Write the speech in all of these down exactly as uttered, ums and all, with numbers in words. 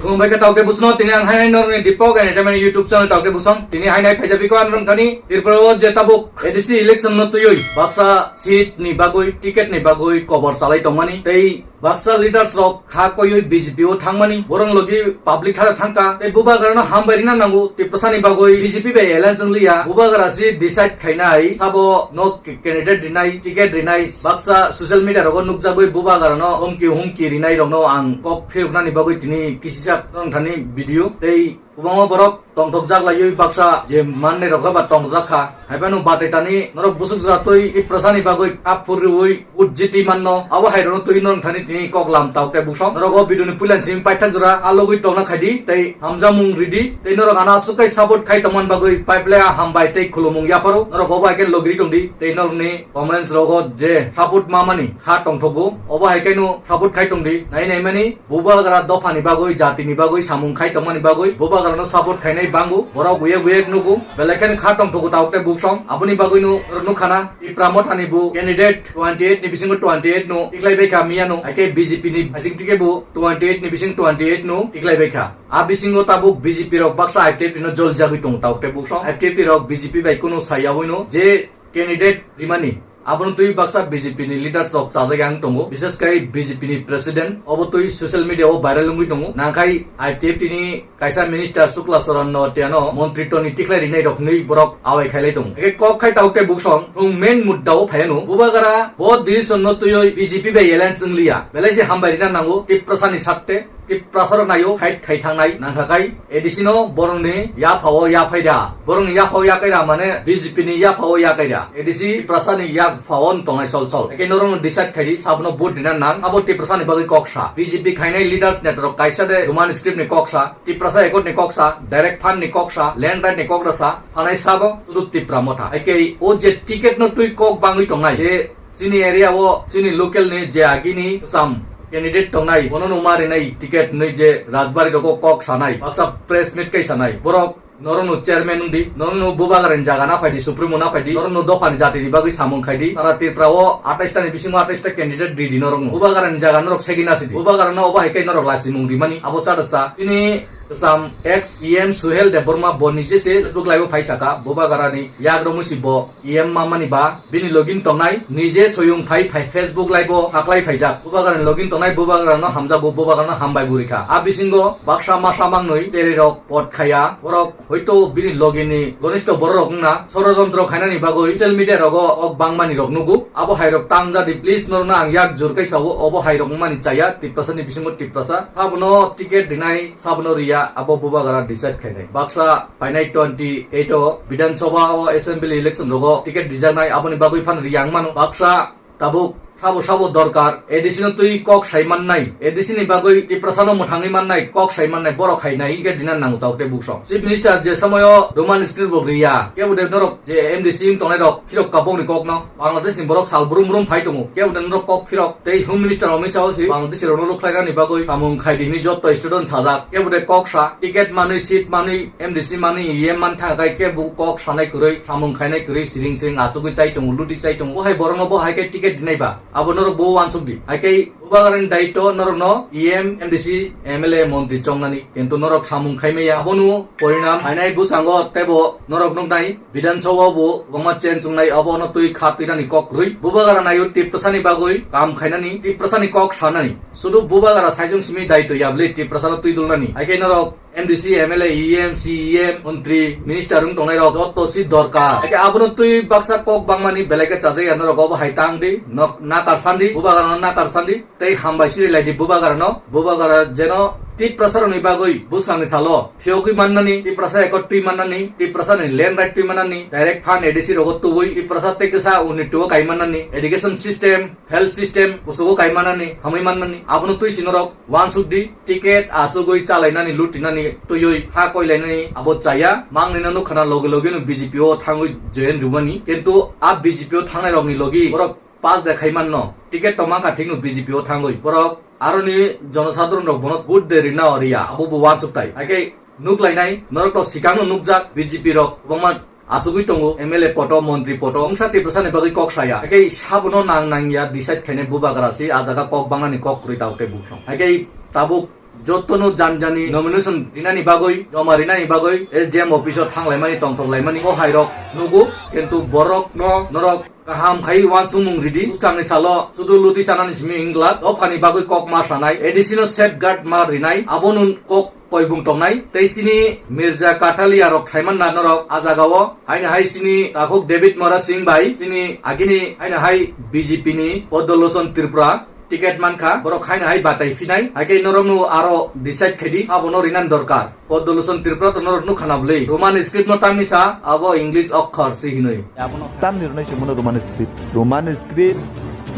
Khulumbai khe taukte busno, tini ang hai norni Deepak Entertainment YouTube channel taukte busong. Tini hai nai phaijabiko ang rong thani Tripura o je tabuk A D C election no tuyoi baksa seat ni bagoi, ticket ni bagoi kobor salai tongmani. Tei baksa leaders rok kha koyoi B J P o thangmani, borok logi public thara thangkha. Tei bubagrano hambai rina nango, Tiprasa ni bagoi B J P bai alliance wng liya. Bubagra si decide khainai, sabo no candidate rinai, ticket rinai, baksa social media rogo nukjagoi bubagrano humki humki rinai rokno ang kok phiruknani bagoi tini kisijak nong thani video. Tei kwbangma borok tongthok jak laiwi baksa je manne rok ba tongthok jak kha. Haiphano batai tani norok busuk jora twi Tiprasa ni bagwi kap phurriwi vote jiti manno. Abo hai rokno twi norok thani tini kok lam tauk tei buksong. Norok o video ni puilan simi paithak jora a logwi tongna khaidi tei hamjamung ridi tei norok ano aswk kai support khai tongman bagwi pipeline hambai tei khulumung yapharo. Norok obo hai khe logiri tongdi tei norokni comments rogo je support mamani kha tongthogo. Obo hai khe no support khai tongdi. Nai nai mani Bubagra dophani bagwi, jatini bagwi, samung khai tongmani bagwi bubagrano support khainai bango. Borok uyek uyek nugo. Belai kheno kha tongthogo tauk tei buksong. Aboni bagwino nukhana Tipra Mothani bo candidate twenty eight ni bisingo twenty eight no tiklai baikha miyano. Haikhe B J P ni bising tike bo twenty eight ni bising twenty eight no tiklai baikha. A bisingo tabuk B J P rok baksa I P F T no joljagwi tongo tauk tei buksong. I P F T rok B J P bai kunu sayawino je candidate rimani. Abono twi baksa B J P ni leaders rok chajak yang tongo, bises kai B J P ni president obo twi social media o viral wngwi tongo. Nangkhai I P F T ni kaisa minister Shukla Charan Notiano montri toni tikhlai rinai rok hinwi borok awai khailai tongo. Eke kok khai tauk tei buksong thung main mudda o phaiano bubagra bo decision no twiwi B J P bai alliance wngliya. Belai se hambai rina nango Tiprasa ni sakte. Tiprasa rok naio fight khai thangnai nangkha kai A D C no borokni yaphao yaphai da, borokni yaphao yakai da mane B J P ni yaphao yakai da, A D C Tiprasa ni yaphao no tongnai sol sol. Eke norok no decide khai di, sabono vote rina nang, abo Tiprasa ni bagwi kok sa. B J P khainai leaders neta rok kaisa de Roman script ni kok sa, Tiprasa Accord ni kok sa, direct fund ni kok sa, land right ni kok da sa, sanai sabo sudu Tipra Motha. Eke o je ticket no twi kok bangwi tongnai je Chini area o chini local ni je agini sam candidate tongnai, bono no ma rinai ticket hinwi je Rajbari rogo kok sanai, baksa press meet kai sanai. Borok norok no chairman wngdi, norok no bubagra ni jaga na phaidi, supremo na phaidi, norok no dopha ni jati ni bagwi samung khaidi. Sara Tripura o atais ta ni bisingo atais ta candidate ridi norok no. Bubagra ni jaga norok segina sidi. Bubagra no obo hai kai norok lasimung rimani. Abo sada sa. Chini sam ex E M Suhel Debbarma bo nije se Facebook live o phai saka. Bubagra ni yak romwi si bo E M mamani ba bini login tongnai, nije soyung phai phai Facebook live o haklai phaijak. Bubagrani login tongnai, bubagrano hamjago, bubagrano hambai burikha. A bisingo baksa masa mangnwi chererok pot khaya, borok hoito bini logini gonistho bororok wngna sorojontro khainani bagwi social media rogo ok bangmani rok nugo. Abo hairok tangjadi, please norokno ang yak jur kai sao, obo hairok wngmani chaya, Tiprasa ni bisingo Tiprasa. Sabono ticket rinai, sabono riya, abo bubagra decide khainai. Baksa Phainai twenty eight o Bidhan Sabha o assembly election rogo ticket rijaknai, aboni bagwi phano riyang mano. Baksa tabuk sabo sabo dorkar, A D C no twi kok sai mannai, A D C ni bagwi Tiprasa no mwthangwi mannai, kok sai mannai, borok hai nai hingke dinan nango tabuk tei buksong. Chief Minister je somoyo Roman script bo riya, kebo de norok je M D C wng tongnai rok phirok kabong ni kok no. Bangladesh ni borok sal brum brum phai tongo. Kebo de norok kok phirok tei Home Minister Amit Shah o si Bangladesh rok no rwkhlai nani bagwi samung khai di hinwi joto state o sajak. Kebo de kok sa, ticket manwi, seat manwi, M D C manwi, E M man thang kai kebo kok sanai kwrwi, samung khainai kwrwi, siring siring achugwi chai tongo, luti chai tongo. Bo hai borok no bo hai khe ticket dinai ba? Abo norok bo uansuk di. Hai khe bubagrani daitto norok no E M, M D C, M L A, montri chongnani. Kintu norok samung khai maya. Abono porinam phainai bwskango teibo norok nuknai. Bidhan Sabha o bo kwbangma change wngnai, obo no twi kha twinani kok kwrwi. Bubagra naio Tiprasa ni bagwi kam khainani, Tiprasa ni kok sanani. Sudu bubagra saijwng simi daitto ya bwle Tiprasa no twi dulnani. Hai khe norok M D C, M L A, E M, C E M, montri, minister wng tongnai rok joto si dorkar. Hai khe abono twi baksa kok bangmani belai khe chajak ya norok obo hai tang di, nok nakar sandi, bubagra no nakar sandi. Tei hambai siri lai di bubagra no, bubagra jeno Tiprasa rokni bagwi bwskanni salo phiyogwi mannani, Tiprasa Accord twi mannani, Tiprasa ni land right twi mannani, direct fund A D C rogo tubui Tiprasa tei kisa unit o kai mannani, education system, health system kusugo kai mannani, hamwi mannani, abono twi si norok uansuk di, ticket asugwi chalainani, lutinani, twiwi ha koilainani abo chaya, mangni no nukha na logi logi no B J P o thangwi join rwmani, kintu a B J P o thangnai rokni logi borok pass de khai manno, ticket tongma kha thikno B J P o thangwi. Borok aroni jonosadharon rok bono vote de rina oriya, abo bo uansuk tai. Hai khe nuklainai, norok to sikang no nukjak B J P rok kwbangma asugwi tongo, M L A poto, montri poto, wngsa Tiprasa ni bagwi kok saya. Hai khe sabono nang nang ya decide khainai bubagra si, a jaga kok bangani kok kwrwi tabuk tei buksong. Hai khe tabuk Jotono janjani nomination rinani bagwi, joma rinani bagwi S D M office o thanglaimani, tongthoklaimani o hairok nugo, kintu borokno norok kaham khai uansukmung ridi. Bwskangni salo sudu luti chanani simi wngla, dophani bagwi kok ma sanai, A D C no safeguard ma rinai, abono kok koibung tongnai. Tei chini Mirza Kathalia rok khaimanna norok a jagao, haino hai chini takhuk David Mora Singh bai, chini agini haino hai B J P ni Padma Lochon Tripura ticket mankha, borok haino hai batai phinai, hai khe norokno aro decide khaidi, abono rinani dorkar. Padma Lochon Tripura to norok nukha na bwlwi? Roman script no tamni sa, abo English okhor se hinwi. Abono tamni rwnai se mano Roman script. Roman script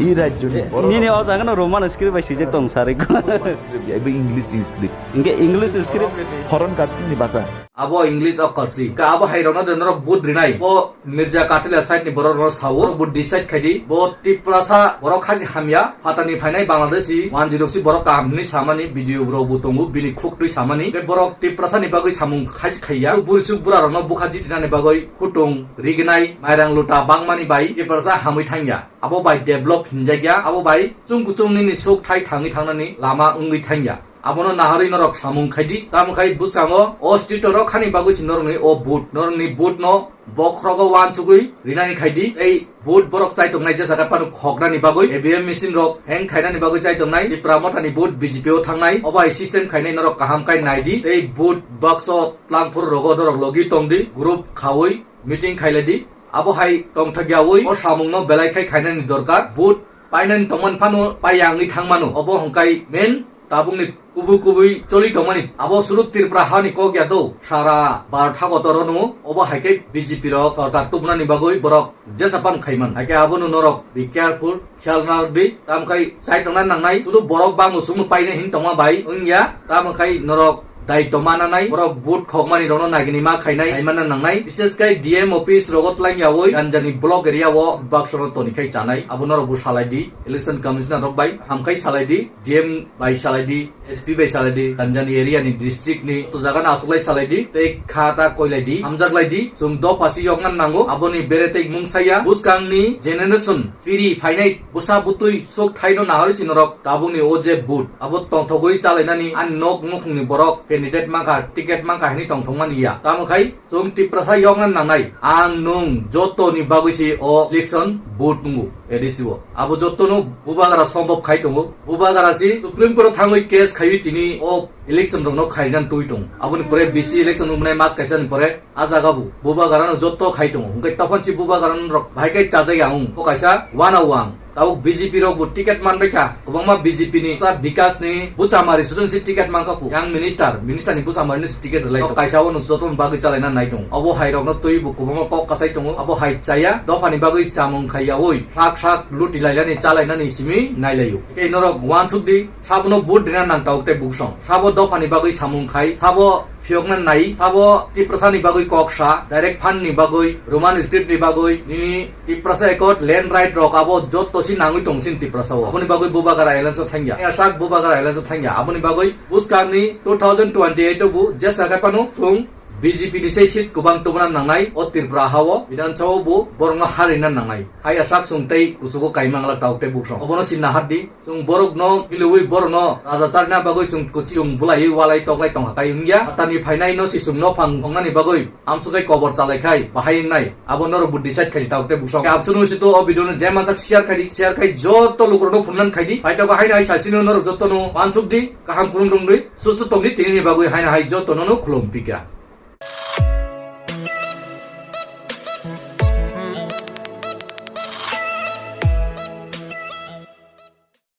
i rajyoni borok nini o jaga no Roman script bai swijak tong sari ko. Roman script ya, ibo English script. Inge English script. Foreign country ni basa. Abo English okhor si. Ka abo hai rokno de norok vote rinai. Bo Mirza Kathalia side ni borok rok sao, bo decide khaidi, bo Tiprasa borok khasi hamya, phatani phainai Bangladeshi, one zero six borok kaham hinwi samani, video rok bo tongo, bini khuk twi samani, tei borok Tiprasa ni bagwi samung khasi khaiya, buri chuk bura rokno bukha jitinani bagwi khutung, rignai, mairang luta bangmani bai Tiprasa hamwi thangya, abo bai develop hinjakya, abo bai chwng kuchung nini suk thai thangwi thangnani lama wngwi thangya. Abono naharwi norok samung khaidi, tamo khai bwskango o street o rok khani bagwi si norokni o vote, norokni vote no bokhrogo uansugwi rinani khaidi, tei vote borok chai tongnai jesa khe phano khoknani bagwi, E V M machine rok hang khainani bagwi chai tongnai, Tipra Motha ni vote B J P o thangnai, o bai system khainai norok kaham khai naidi, tei vote box o tlangphuru rogo norok logi tongdi, group khaui meeting khailaidi, abo hai tongthokyaui o samungno belai khai khainani dorkar, vote painani tongmani phano paiya wngwi thangmano, obo hwnkhai main tabukni kubui kubui choli tongmani. Abo suru Tripura hani kok ya do, sara Bharat hagotoro no obo hai khe B J P rok sorkar tubunani bagwi borok jesa pan khaiman. Hai khe abono norok be careful, khiyal narwkdi, tamkhai sai tongna nangnai, suru borok bangbo sumno paina hin tongma bai wngya, tamkhai norok daitw mananai, borok vote khokmani rokno nagini ma khainai, khaimana nangnai. Bishesh khai D M office rogo twlang yaui, ganjani block area o baksono toni khai chanai, abo norok bo salai di, election commissioner rok bai hamkhai salai di, D M bai salai di, S P bai salai di, ganjani area ni district ni to jaga no achuklai salai di, tei kha ta koilai di, hamjak lai di, chwng dopha si yokna nango, aboni bere tei mungsaya, bwskang ni generation phiri phainai bwsa bwtwi sok thaino naharwi si norok tabukni o je vote abo tongthogwi chalainani ani nok nukhungni borok candidate mankha, ticket mankha hinwi tongthokmani ya. Tamo khai chwng Tiprasa yokna nangnai, ang nwng jotoni bagwi si o election vote nungo A D C o. Abo jotono bubagra sombhob khai tongo. Bubagra si Supreme Court o thangwi case khaiwi tini o election rokno khairina twi tongo. Aboni pore B C election wngnai mas kaisa ni pore. A jaga bo bubagrano jotto khai tongo. Hwnkhe tophanchi bubagrano rok bahai khe chajak ya wng. O kaisa uanao ang. Tabuk B J P rok bo ticket manbai kha. Kwbangma B J P ni sa Bikas ni buchamari sudon si ticket mankha pu. Yang minister, minister ni buchamari ni si ticket rwlai tongo. Kaisa o no joto bagwi chalaina nai tongo. Obo hai rokno twi bo kwbangma kok kachai tongo. Abo hai chaya, dopha ni bagwi chamung khai yaui. Sak sak luti lailani chalainani simi nailaio. Tei norok uansuk di, sabono vote rina nang tabuk tei buksong. Sabo dopha ni bagwi samung khai, sabo phiyokna nai, sabo Tiprasa ni bagwi kok sa, direct fund ni bagwi, Roman script ni bagwi, nini Tiprasa Accord, land right rok abo jotto si nangwi tong sin Tiprasa o. Aboni bagwi Bubagra alliance o thangya. Ya sak Bubagra alliance o thangya. Aboni bagwi bwskang ni two thousand twenty-eight o bo jesa khai phano chwng B J P ni sei seat kwbang tubuna nangnai o Tripura ha o, Bidhan Sabha o bo borokno harina nangnai. Hai ya sak chwng tei kuchugo kaima wngla tabuk tei buksong. Obono si nahar di. Chwng borokno milwi borokno raja charina bagwi chwng kuchung bulaiwi walai toklai tongkha kai wngya. Phatani phainai no si chwng nophang tongnani bagwi amswk kai kobor chalai khai bahai wngnai. Abo norok bo decide khai di tabuk tei buksong. Amswk no si to o video no je masak share khai di, share khai joto lukurokno phunnan khai di. Paithago haino hai sasino norok jotono uansuk di, kaham khulum rwng di, sustu tong di, tini ni bagwi haino hai jotono no khulum pika.